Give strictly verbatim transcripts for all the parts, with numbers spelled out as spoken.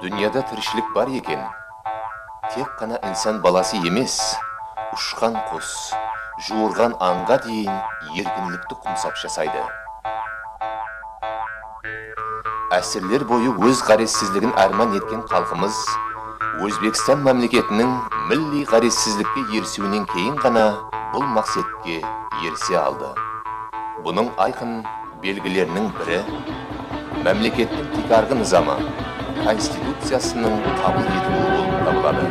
Dúnyada tirishilik bar eken, tek ǵana insan balası emes, ushqan qus, juwırǵan ańǵa deyin erkinlikti qumsap jasaydı. Ásirler boyı óz ǵárezsizligin árman etken xalqımız Ózbekstan mámleketiniń milliy ǵárezsizlikke erisiwinen keyin ǵana bul maqsetke erise aldı. Bunıń ayqın belgileriniń biri mámlekettiń tiykarǵı nızamı, konstituciyasınıń qabıl etiliwi bolıp tabıladı.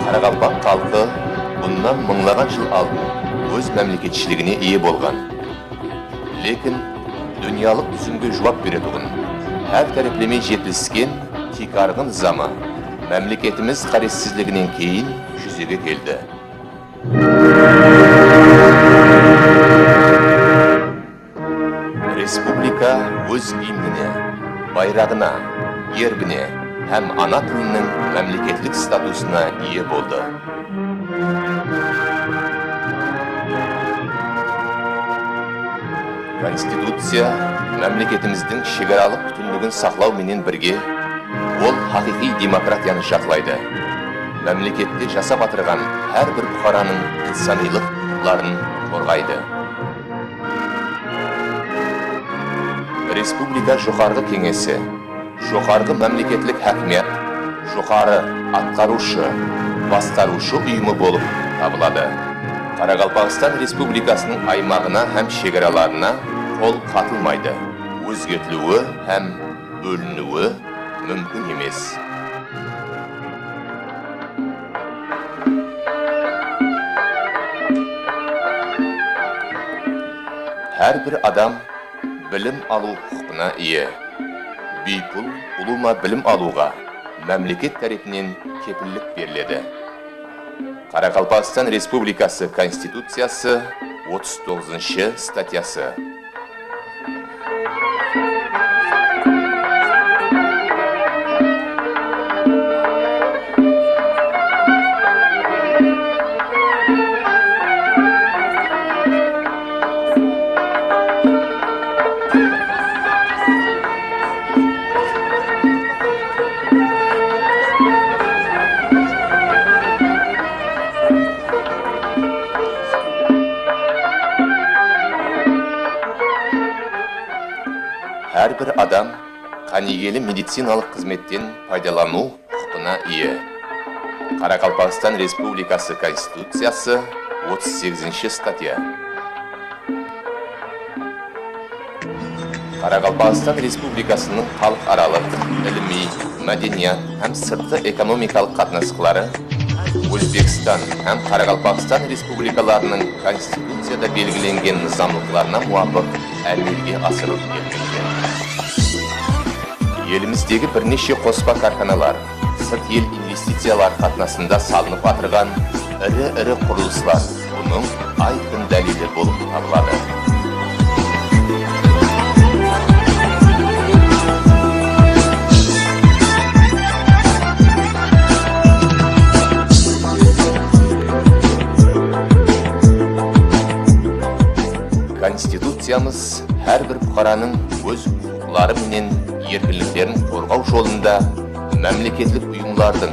Qaraqalpaq xalqı bunnan mıńlaǵan jıl aldın óz mámleketshiligine iye bolǵan. Lekin dúnyalıq dúzimge juwap beretuǵın, hár tárepleme jetilisken tiykarǵı nızamı mámleketimiz ǵárezsizliginen keyin júzege keldi. Respublika óz gimnine, bayraǵına, gerbine hám ana tiliniń mámleketlik statusına iye boldı. Konstituciya mámleketimizdiń shegaralıq pútinligin saqlaw menen birge, ol haqıyqıy demokratiyanı jaqlaydı. Mámlekette jasap atırǵan hár bir puqaranıń insanıylıq huqıqların qorǵaydı. Respublika Joqarǵı Keńesi, Joqarǵı mámleketlik hákimiyat, joqarı atqarıwshı, basqarıwshı uyımı bolıp tabıladı. Qaraqalpaqstan Respublikasınıń aymaǵına hám shegaralarına qol qatılmaydı, ózgertiliwi hám bóliniwi múmkin emes. Hár bir adam bilim alıw huqıqına iye. Biypul ulıwma bilim alıwǵa mámleket tárepinen kepillik beriledi. Qaraqalpaqstan Respublikası Konstituciyası otız toǵızınshı statyası. Hár bir adam qánigeli medicinalıq xızmetten paydalanıw huqıqına iye. Qaraqalpaqstan Respublikası Konstituciyası otız segizinshi statya. Qaraqalpaqstan Respublikasınıń xalıq aralıq, ilimiy, mádeniyat hám sırtqı ekonomikalıq qatnasıqları Ózbekstan hám Qaraqalpaqstan Respublikalarınıń Konstituciyada belgilengen nızamlıqlarına muwapıq ámelge asırılıp kelmekte. Elimizdegi bir neshe qospa kárxanalar, sırt el investiciyalar qatnasında salınıp atırǵan iri-iri qurılıslar bunıń ayqın dálili bolıp tabıladı. Konstituciyamız hár bir puqaranıń óz huqıqları menen erkinliklerin qorǵaw jolında mámleketlik uyımlardıń,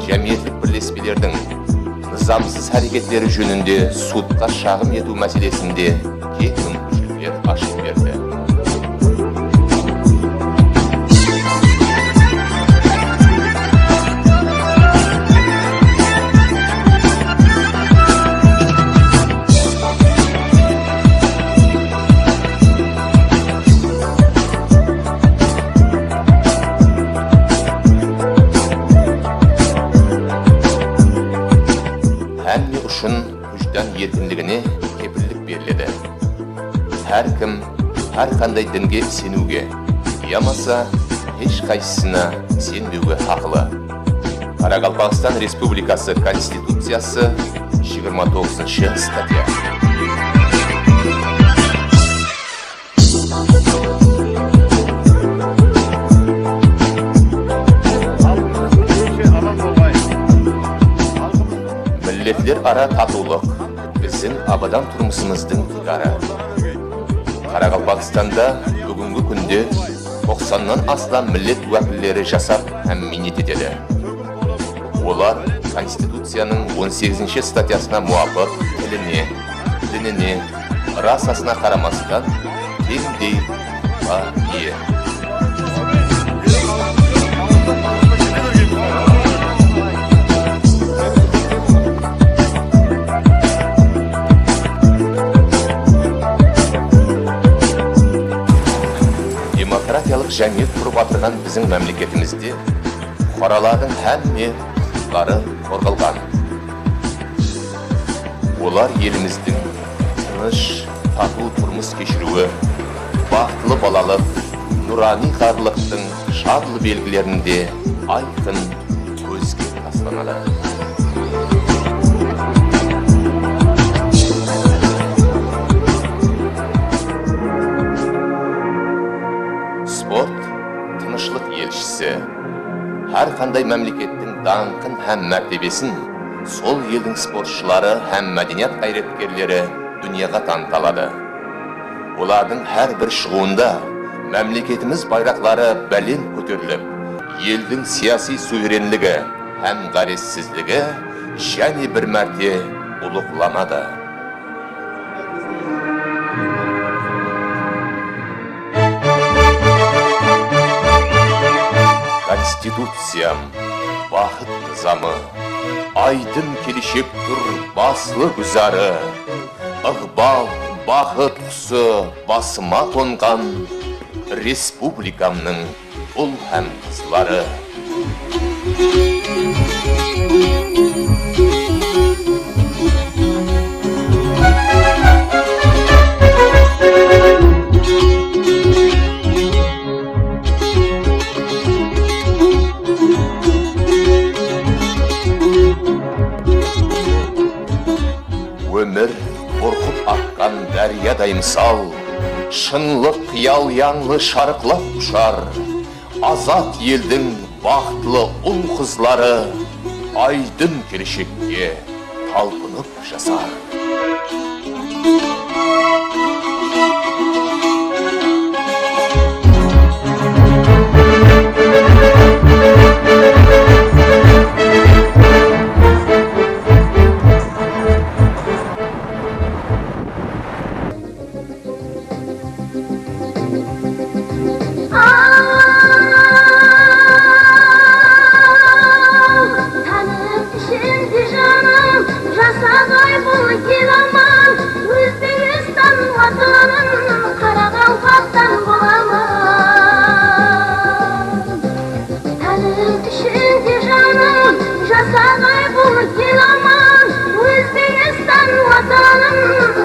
jámiyetlik birlespelerdiń nızamsız háreketleri jóninde sudqa shaǵım etiw máselesinde keń múmkinshilikler ashıp berdi. Hámme ushın wijdan erkinligine kepillik beriledi. Hár kim hár qanday dinge iseniwge yamasa hesh qaysısına isenbewge haqılı. Qaraqalpaqstan Respublikası Konstituciyası, jigirma toǵızınshı statya. Milletler ara tatıwlıq biziń abadan turmısımızdıń tiykarı. Qaraqalpaqstanda búgingi kúnde toqsannan aslam millet wákilleri jasap hám miynet etedi. Olar Konstituciyanıń on segizinshi statyasına muwapıq tiline, dinine, rasasına qaramastan, teńdey haqqa iye. Demokratiyalıq jámiyet qurıp atırǵan biziń mámleketimizde puqaralardıń hámme huqıqları qorǵalǵan. Olar elimizdiń tınısh, tatıw turmıs keshiriwi, baxıtlı balalıq, nuranıy ǵarrılıqtıń jarlı belgilerinde ayqın kózge taslanadı. Sport, tınıshlıq elshisi. Hár qanday mámlekettiń dańqın hám mártebesin sol eldiń sportshıları hám mádeniyat ǵayratkerleri dúnyaǵa tanıta aladı. Olardıń hár bir shıǵıwında mámleketimiz bayraqları bálent kóterilip, eldiń siyasiy suverenligi hám ǵárezsizligi jáne bir márte ulıǵlanadı. Konstituciyam, baxıt nızamı, aydın keleshek tur baslı gúzarı. Iǵbal, baxıt qusı basıma qonǵan respublikamnıń ul hám qızları. Ómir burqıp aqqan dáryaday mısal, shınlıq qıyal yańlı sharıqlap ushar. Azat eldiń baxıtlı ul-qızları aydın keleshekke talpınıp jasar. Aw, tánim ishinde janım, jasaǵay bul elaman, Ózbekstan watanım, Qaraqalpaqstan bolaman. Tánim ishinde janım, jasaǵay bul elaman, Ózbekstan watanım,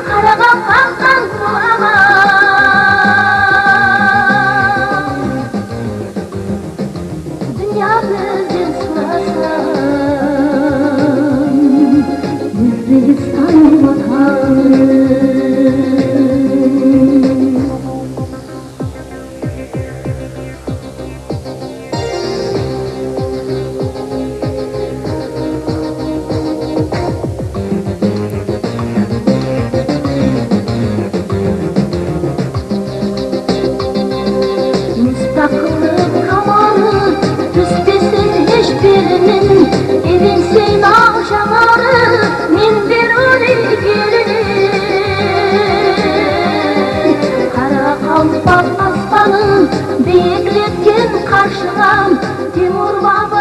Qaraqalpaqstan bolaman. Dúnya bizden sorasın, Ózbekstan watanım. Mustaqıllıq qamarı túspesin hesh biriniń, Ereńsey nal jamarı men beruli elinen. Qaraqalpaq aspanın biyikletken qarshilam, Temur Bab